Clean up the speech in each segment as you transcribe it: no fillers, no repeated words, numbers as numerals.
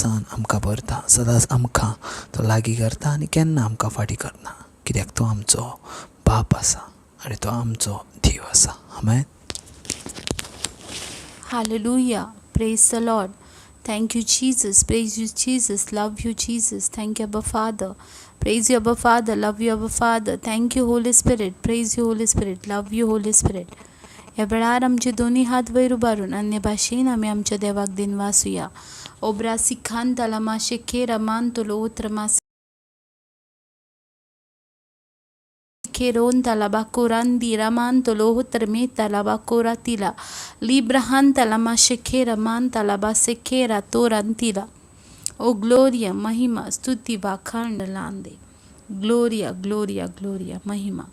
विश्वासान आमकां भरता, सदांच आमकां तो लागीं करता आनी केन्ना आमकां फाटीं करना, कित्याक तो आमचो बाप आसा आनी तो आमचो देव आसा. आमेन. Hallelujah. Praise the Lord. Thank you, Jesus. Praise you, Jesus. Love you, Jesus. Thank you, Abba Father. Praise you, Abba Father. Love you, Abba Father. Thank you, Holy Spirit. Praise you, Holy Spirit. Love you, Holy Spirit. ह्या वेळार आमचे दोनी हात वयर उबारून अन्य भाशेन आमी आमच्या देवाक दिनवासुया. ओब्रा सिखान माशे खेर मानतलो उत्र मास Kerontalabacurandira mantolo librahantala mantalabasekera torantila. O Gloria, महिमा, स्तुती, वाखाण लांदे. ग्लोरिया, ग्लोरिया, ग्लोरिया, महिमा.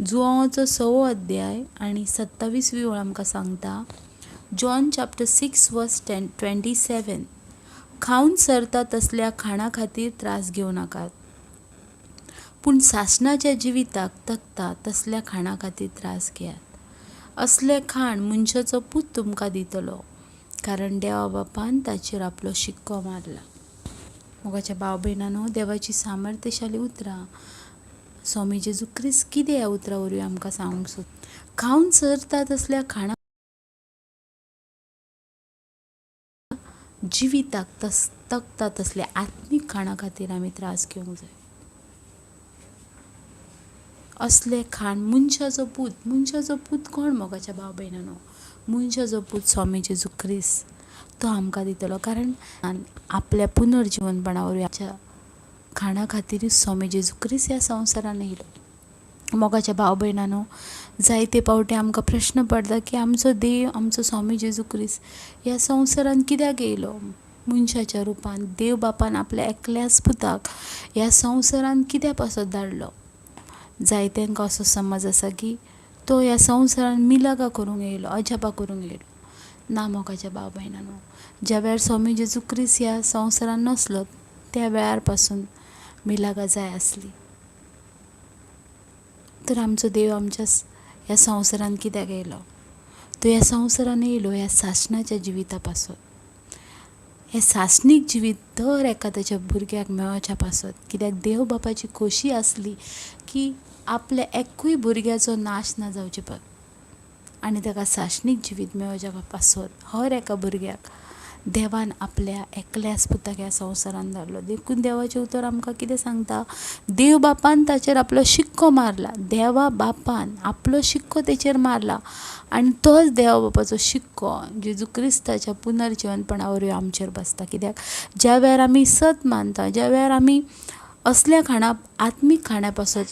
जुवांचो 6वो अध्याय आनी 27वी ओळ आमकां सांगता, जॉन चॅप्टर 6 वर्स 27, खावन सरता तसल्या खाणा खातीर त्रास घेवं नाकात, पूण सासणाच्या जिविताक तकता तसल्या खाणा खातीर त्रास घेयात. असलें खाण मनशाचो पूत तुमकां दितलो, कारण देवा बापान ताचेर आपलो शिक्को मारला. मोगाच्या भाव भयणांनो, देवाची सामर्थ्यशाली उतरां स्वामी जेजू क्रिस्त कितें ह्या उतरां वरवीं आमकां सांगूंक सोदता. खावन सरता तसल्या खाणा जिविताक तकता तसल्या आत्मीक खाणा खातीर आमी त्रास घेवंक जाय. असलें खाण मनशाचो पूत, मनशाचो पूत कोण मोगाच्या भाव भयणांनो? मनशाचो पूत स्वामी जेजू क्रिस्त तो आमकां दितलो, कारण आपल्या पुनर्जिवनपणा वरवीं आमच्या खाणा खातीरूच स्वामी जेजू क्रिस्त ह्या संवसारान येयलो. मोगाच्या भाव भयणांनो, जायते पावटी आमकां प्रश्न पडटा की आमचो देव, आमचो स्वामी जेजू क्रिस्त ह्या संवसारान कित्याक येयलो मनशाच्या रुपान? देव बापान आपल्या एकल्याच पुताक ह्या संवसारान कित्या पासत धाडलो? जायत्यांक असो समज आसा की तो ह्या संवसारान मिलागां करूंक येयलो, अजापां करूंक येयलो. ना मोगाच्या भाव भयणांनो, ज्या वेळार स्वामी जेजू क्रिस्त ह्या संवसारान नासलो त्या वेळार पासून मिलागां जाय आसली. तर आमचो देव आमच्या ह्या संवसारान कित्याक येयलो? तो ह्या संवसारान येयलो ह्या सासणाच्या जिविता पासत, हें सासणीक जिवीत दर एका ताच्या भुरग्याक मेळोवच्या पासत. कित्याक देव बापाची खोशी आसली की आपल्या एकूय भुरग्याचो नाश ना जावचे आनी ताका सासणीक जिवीत मेळोवच्या पासत हर एका भुरग्याक देवान आपल्या एकल्याच पुताक ह्या संवसारान धाडलो. देखून देवाचें उतर आमकां कितें सांगता? देव बापान ताचेर आपलो शिक्को मारला. देवा बापान आपलो शिक्को तेचेर मारला आनी तोच देवा बापाचो शिक्को जेजू क्रिस्ताच्या पुनर्जिवनपणा वरवीं आमचेर बसता. कित्याक ज्या वेळार आमी सत मानता, ज्या वेळार आमी असल्या खाणा आत्मीक खाण्या पासत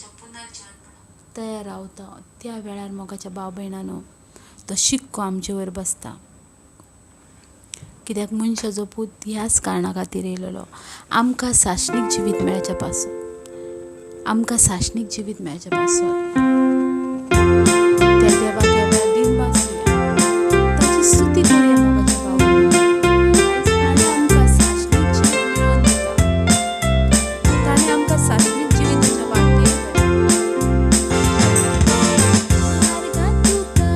तयार रावता, त्या वेळार मोगाच्या भाव भयणांनो तो शिक्को आमचे वयर बसता. कित्याक मनशाचो पूत ह्याच कारणा खातीर येयलेलो, आमकां सासणीक जिवीत मेळच्या पासत, आमकां सासणीक जिवीत मेळच्या पासत. त्या देवाक ह्या वेळार दिनवासुया, ताची स्तुती करुया. मोगाच्या भाव ताणें आमकां सासणीक जिवीत मेळोवन दिलां, ताणें आमकां सासणीक जिविताच्या वाटेर आर्गां तुका.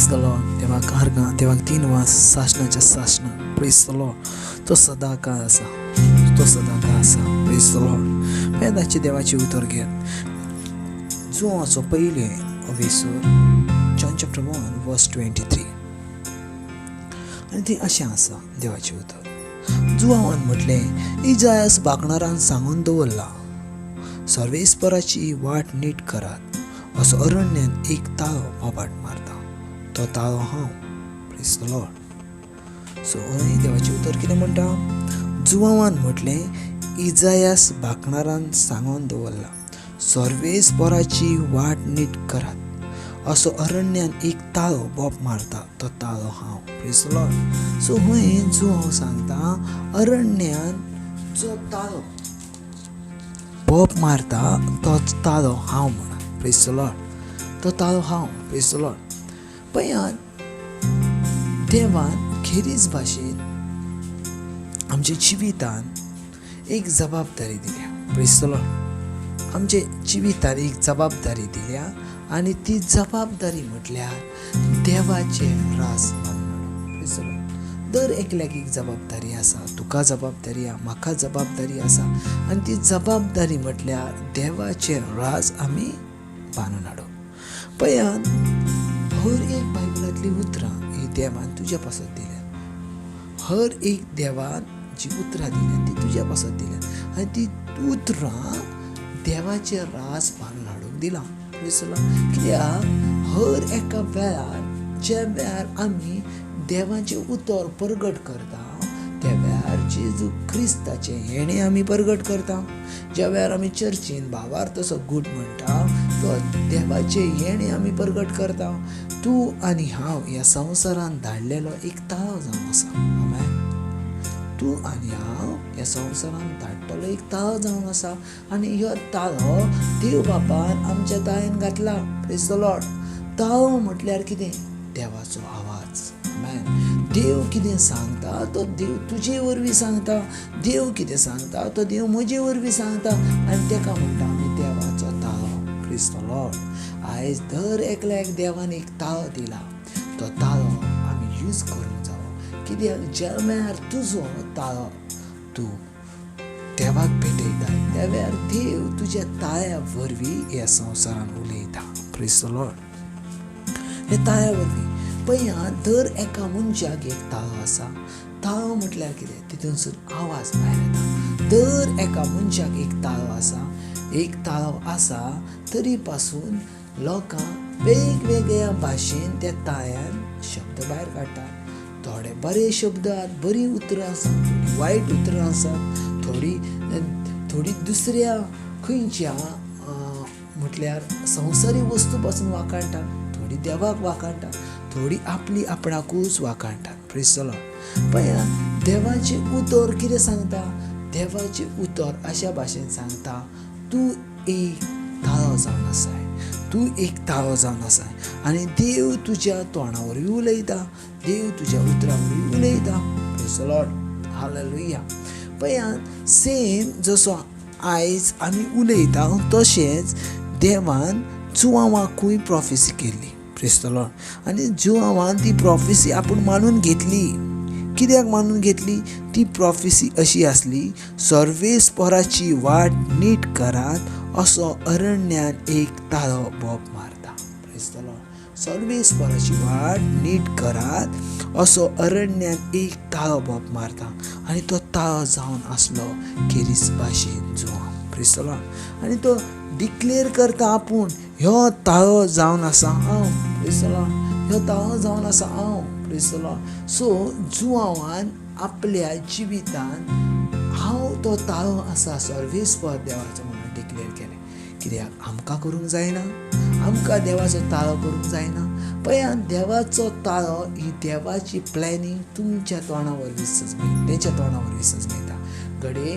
प्रेज the Lord. देवाक आर्गां, देवाक तीन वास सासणाच्या सासणां. प्रेज the Lord. तो सदां काळ आसा, तो सदां काळ आसा. प्रेज the Lord. वेदाचें देवाचें उतर घेत जुवाचो पयलें अवेसूर, John chapter 1 verse 23, आनी ती अशें आसा देवाचें उतर. जुवावान म्हटलें, इजायस बागणारान सांगून दवरला, सर्वेस्पराची वाट नीट करात, असो अरण्यान एक ताळो बोबाट मारता, तो ताळो हांव. Praise the Lord. सो देवाचें उतर कितें म्हणटा? जुवावान म्हटलें, इजायस बागणारान सांगून दवरला, सर्वेस्पराची वाट नीट करात, असो अरण्यान एक ताळो बोब मारता, तो ताळो हांव. Praise the Lord. सो हय जुवांव सांगता, अरण्यान जो ताळो बोब मारता तो ताळो हांव म्हणा. प्रेज the Lord. तो ताळो हांव. Praise the Lord. पळयात, देवान खेरीज भाशेन आमच्या जिवितान एक जबाबदारी दिल्या. Praise the Lord. आमच्या जिवितान एक जबाबदारी दिल्या आनी ती जबाबदारी म्हटल्यार देवाचें रास बांदप. Praise the Lord. दर एकल्याक एक जबाबदारी आसा, तुका जबाबदारी आसा, म्हाका जबाबदारी आसा, आनी ती जबाबदारी म्हटल्यार देवाचें राज आमी बांदून हाडप. पळयात, हर एक बायबलांतलीं उतरां ही देवान तुज्या पासत दिल्या. हर एक देवान जी उतरां दिल्या ती तुज्या पासत दिल्या आनी ती उतरां देवाचें राज बांदून हाडूंक दिलां. कित्याक हर एका वेळार ज्या वेळार आमी देवाचें उतर परगट करता त्या वेळार जेजू क्रिस्ताचें हेणें आमी परगट करता. ज्या वेळार आमी चर्चीन भावार्थाचो गूट म्हणटा तो देवाचें हेणें आमी परगट करता. तूं आनी हांव ह्या संवसारान धाडलेलो एक ताळो जावन आसा. आमेन. तूं आनी हांव ह्या संवसारान धाडटलो एक ताळो जावन आसा आनी ह्यो ताळो देव बापान आमच्या ताळ्यान घातला. Praise the Lord. ताळो म्हटल्यार कितें? देवाचो आवाज. आमेन. देव कितें सांगता तो देव तुजे वरवीं सांगता, देव कितें सांगता तो देव म्हजे वरवीं सांगता, आनी तेका म्हणटा आमी देवाचो ताळो. Praise the Lord. आयज दर एकल्याक देवान एक ताळो दिला, तो ताळो आमी यूज करूंक जावो. कित्याक ज्या वेळार तुजो ताळो तूं देवाक भेटयता त्या वेळार देव तुज्या ताळ्या वरवीं ह्या संवसारान उलयता. Praise the Lord. हे ताळ्या वरवीं पळया, दर एका मनशाक एक ताळो आसा. ताळो म्हटल्यार कितें? तितूनसून आवाज भायर येता. दर एका मनशाक एक ताळो आसा. एक ताळो आसा तरी पासून लोकांक वेगवेगळ्या भाशेन त्या ताळ्यान शब्द भायर काडटात. थोडे बरे शब्द आसात, बरीं उतरां आसात, थोडीं वायट उतरां आसात, थोडी दुसऱ्या खंयच्या म्हटल्यार संवसारी वस्तू पासून वाखाणटात, थोडी देवाक वाखाणटात, थोडी आपली आपणाकूच वाखाणटात. Praise the Lord. पळया, देवाचें उतर कितें सांगता? देवाचें उतर अशा भाशेन सांगता, तूं एक ताळो जावन आसाय, तूं एक ताळो जावन आसाय आनी देव तुज्या तोंडा वरवीं उलयता, देव तुज्या उतरां वरवीं उलयता. Praise the Lord. Hallelujah. पळया, सेम जसो आयज आमी उलयता तशेंच देवान जुवांवाकूय प्रोफेसी केल्ली. Praise the Lord. आनी जुवांवान ती प्रोफेसी आपूण मानून घेतली. कित्याक मानून घेतली? ती प्रोफेसी अशी आसली, सर्वेस्पराची वाट नीट करात, असो अरण्यान एक ताळो बोब मारता. Praise the Lord. सर्वेस्पराची वाट नीट करात, असो अरण्यान एक ताळो बोब मारता, आनी तो ताळो जावन आसलो खेरीज भाशेन जुवांव. Praise the Lord. आनी तो डिक्लेर करता आपूण, ह्यो ताळो जावन आसा हांव. Praise the Lord. ह्यो ताळो जावन आसा हांव. Praise the Lord. सो जुवांवान आपल्या जिवितान हांव तो ताळो आसा सर्वेस्पर देवाचो म्हणून डिक्लेर केलें. कित्याक आमकां करूंक जायना, आमकां देवाचो ताळो करूंक जायना. पळया, देवाचो ताळो ही देवाची प्लॅनिंग तुमच्या तोंडा वरवीं सजमेता, तेच्या तोंडा वरवीं सजमेता. घडये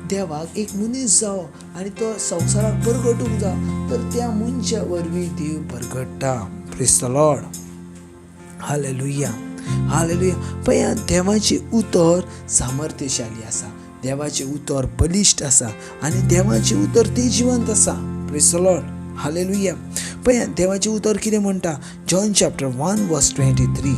देवाक एक मनीस जावो आनी तो संवसाराक परगटूंक जावो, तर त्या मनशा वरवीं देव परगट्टा. Praise the Lord. Hallelujah. Hallelujah. पळया, देवाचें उतर सामर्थ्यशाली आसा, देवाचें उतर बलिश्ट आसा आनी देवाचें उतर तेजिवंत आसा. Praise the Lord. हालेलुया. पळय देवाचें उतर कितें म्हणटा, जॉन चॅप्टर 1 वर्स 23,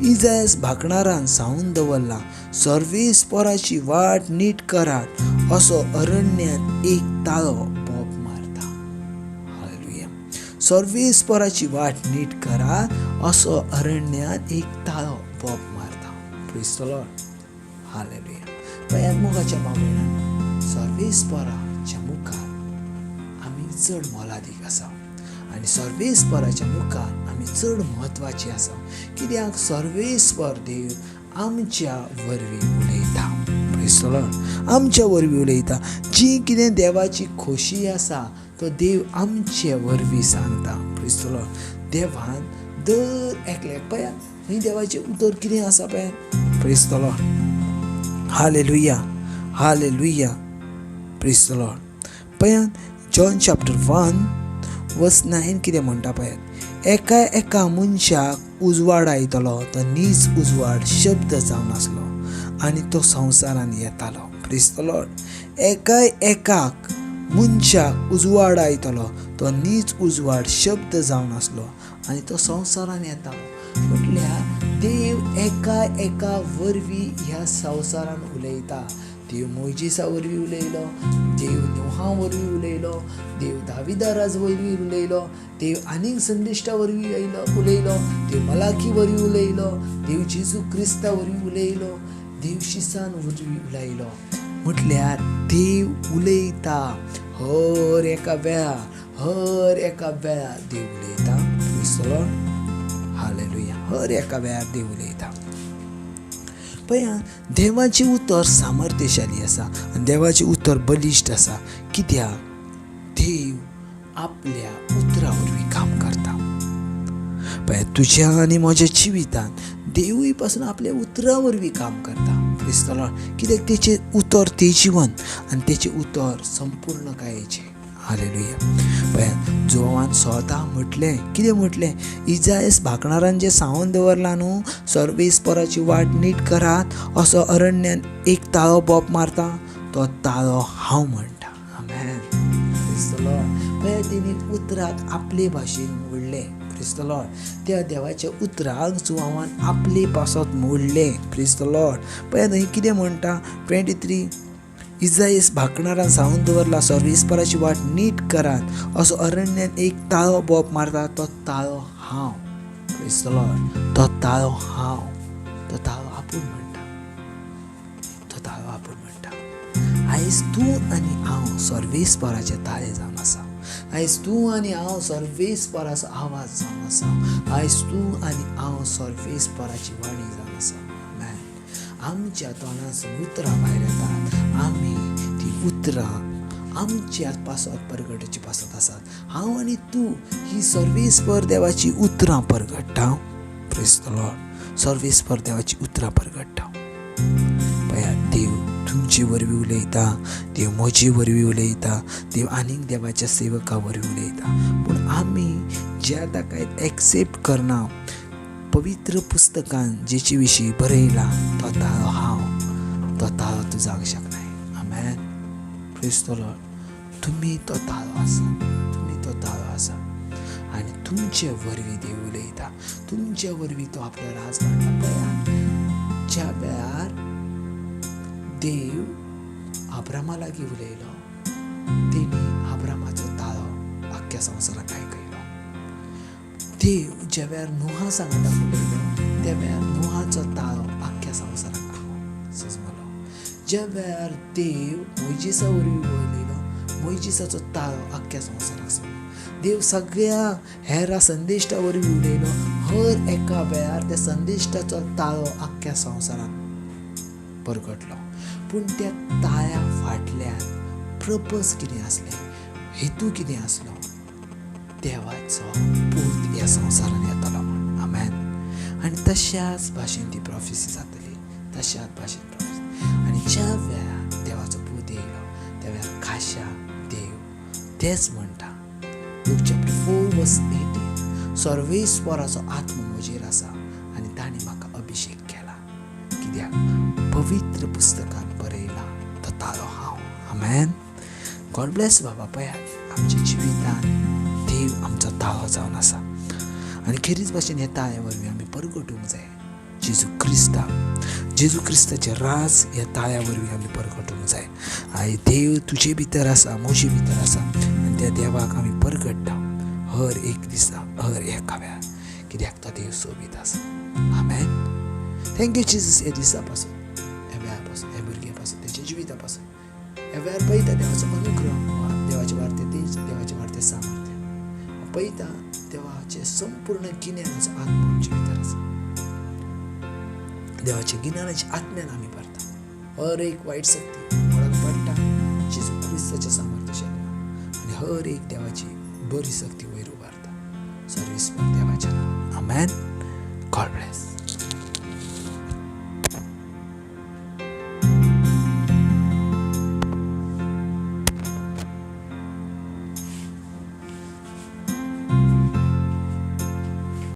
इजायस भाकणारान सावन दवरला, सर्वेस्पराची वाट नीट करात असो अरण्यान एक ताळो बोब मारता. हालेलुया. सर्वेस्पराची वाट नीट करात असो अरण्यान एक ताळो बोब मारता. Praise the Lord. Hallelujah. पळयात मोगाच्या भाव-भयणांनो, सर्वेस्पराच्या मुखार आमी चड मोलादीक आसा आनी सर्वेस्पराच्या मुखार आमी चड म्हत्वाची आसा. कित्याक सर्वेस्पर देव आमच्या वरवीं उलयता. Praise the Lord. आमच्या वरवीं उलयता. जी कितें देवाची खोशी आसा तो देव आमचे वरवीं सांगता. Praise the Lord. देवान दर एकल्याक, पळयात ही देवाचें उतर कितें आसा पळयात. Praise the Lord. Hallelujah. Hallelujah. Praise the Lord. पळयात जॉन चॅप्टर 1 वर्स 9 कितें म्हणटा पळयात, एका एका मनशाक उजवाड आयतलो तो नीज उजवाड शब्द जावन आसलो आनी तो संवसारान येतालो. Praise the Lord. एका एकाक मनशाक उजवाड आयतलो तो नीज उजवाड शब्द जावन आसलो आनी तो संवसारान येतालो. म्हटल्यार देव एका एका वरवीं ह्या संवसारान उलयता. देव मोयजेसा वरवीं उलयलो, देव नोहा वरवीं उलयलो, देव दाविदा राज वरवीं उलयलो, देव आनीक संदेश्टा वरवीं उलयलो, देव मलाकी वरवीं उलयलो, देव जेजू क्रिस्ता वरवीं उलयलो, देव शिसान वरवीं उलयलो. म्हटल्यार देव उलयता हर एका वेळार, हर एका वेळार देव उलयता. Praise the Lord. Hallelujah. हर एका वेळार देव उलयता. पळया देवाचें उतर सामर्थ्यशाली आसा आनी देवाचें उतर बलिश्ट आसा. कित्याक देव आपल्या उतरा वरवीं काम करता. पळय तुज्या आनी म्हज्या जिवितांत देवूय पासून आपल्या उतरा वरवीं काम करता. Praise the Lord. कित्याक तेचें उतर तेजिवन आनी तेचें उतर संपूर्णकायेचें. हालेलुया. पळय जुवान स्वता म्हटलें, कितें म्हटलें, इजायस भाकणारान जें सांगून दवरलां न्हू, सर्वेस्पराची वाट नीट करात असो अरण्यान एक ताळो बोब मारता, तो ताळो हांव म्हणटा. आमेन. Praise the Lord. पळय तेणी उतराक आपले भाशेन मोडलें. Praise the Lord. त्या देवाच्या उतराक जुवान आपले पासत मोडलें. Praise the Lord. पळय थंय कितें म्हणटा, 23, इजायस भाकणारान सांगून दवरला, सर्वेस्पराची वाट नीट करात असो अरण्यान एक ताळो बोब मारता, तो ताळो हांव. Praise the Lord. तो ताळो हांव, तो ताळो आपूण म्हणटा, तो ताळो आपूण म्हणटा. आयज तूं आनी हांव सर्वेस्पराचे ताळे जावन आसा. आयज तूं आनी हांव सर्वेस्पराचो आवाज जावन आसा. आयज तूं आनी हांव सर्वेस्पराची वाणी जावन आसा. आमच्या तोंडासून उतरां भायर येतात, आमी ती उतरां आमच्या पासत परगटची पासत आसात. हांव आनी तूं ही सर्वेस्पर देवाची उतरां परगट्टा. Praise the Lord. सर्वेस्पर देवाची उतरां परगट्टा. पळयात देव तुमचे वरवीं उलयता, देव म्हजे वरवीं उलयता, देव आनीक देवाच्या सेवका वरवीं उलयता. पूण आमी ज्या ताका एक्सेप्ट करना, पवित्र पुस्तकान जेचे विशीं बरयला तो ताळो हांव, तो ताळो तूं जावंक शकनाय. आमेन. Praise the Lord. तुमी तो ताळो आसा, तुमी तो ताळो आसा आनी तुमचे वरवीं देव उलयता, तुमचे वरवीं तो आपलो राज मांडटा. पळया ज्या वेळार देव आब्रामा लागीं उलयलो, तेणी आब्रामाचो ताळो आख्ख्या संवसाराक आयकयलो. देव ज्या वेळार नोहा सांगाता उलयलो, त्या वेळार नोहाचो ताळो आख्ख्या संवसाराक सजमलो. ज्या वेळार देव मोयजेसा वरवीं उलयलो, मोयजेसाचो ताळो आख्ख्या संवसाराक सजलो. देव सगळ्या हेरा संदेश्टा वरवीं उलयलो, हर एका वेळार त्या संदेश्टाचो ताळो आख्ख्या संवसाराक परगटलो. पूण त्या ताळ्या फाटल्यान प्रपस कितें आसलें, हेतू कितें आसलो, देवाचो पूत ह्या संवसारान येतलो म्हण. आमेन. आनी तशाच भाशेन ती प्रोफेसी जातली, तशाच भाशेन प्रोफेसी. आनी ज्या वेळार देवाचो पूत येयलो त्या वेळार खाशा देव तेच म्हणटा, लूक चॅप्टर 4 वर्स 18, सर्वेस्पराचो आत्मो म्हजेर आसा आनी ताणें म्हाका अभिशेक केला, कित्याक पवित्र पुस्तकान बरयला तो ताळो हांव. आमेन. गॉड ब्लेस बाबा. पळयात आमच्या जिवितान ताळो जावन आसा. आनी खेरीज भाशेन ह्या ताळ्या वरवीं आमी परगटूंक जाय जेजू क्रिस्ताक. जेजू क्रिस्ताचें राज ह्या ताळ्या वरवीं आमी परगटूंक जाय. आनी देव तुजे भितर आसा, म्हजे भितर आसा आनी त्या देवाक आमी परगट्टा हर एक दिसा, हर एका वेळार, कित्याक तो देव सोबीत आसा. आमेन. Thank you Jesus. ह्या दिसा पासून, ह्या वेळा पासून, ह्या भुरग्या पासून, तेच्या जिविता पासून, ह्या वेळार पळयता देवाचो अनुग्रह, देवाचें वाडतें तेज, देवाचें वाडतें सामर्थ्य पळयता. देवाचें संपूर्ण गिन्यानाचो आत्मो आमचे भितर आसा. देवाच्या गिन्यानाच्या आत्म्यान आमी भरता. हर एक वायट शक्ती मोडाक पडटा जेजू क्रिस्ताच्या सामर्थ्याच्या नांवान आनी हर एक देवाची बरी शक्ती वयर उबारता सर्वेस्पर देवाच्या नांवान. आमेन.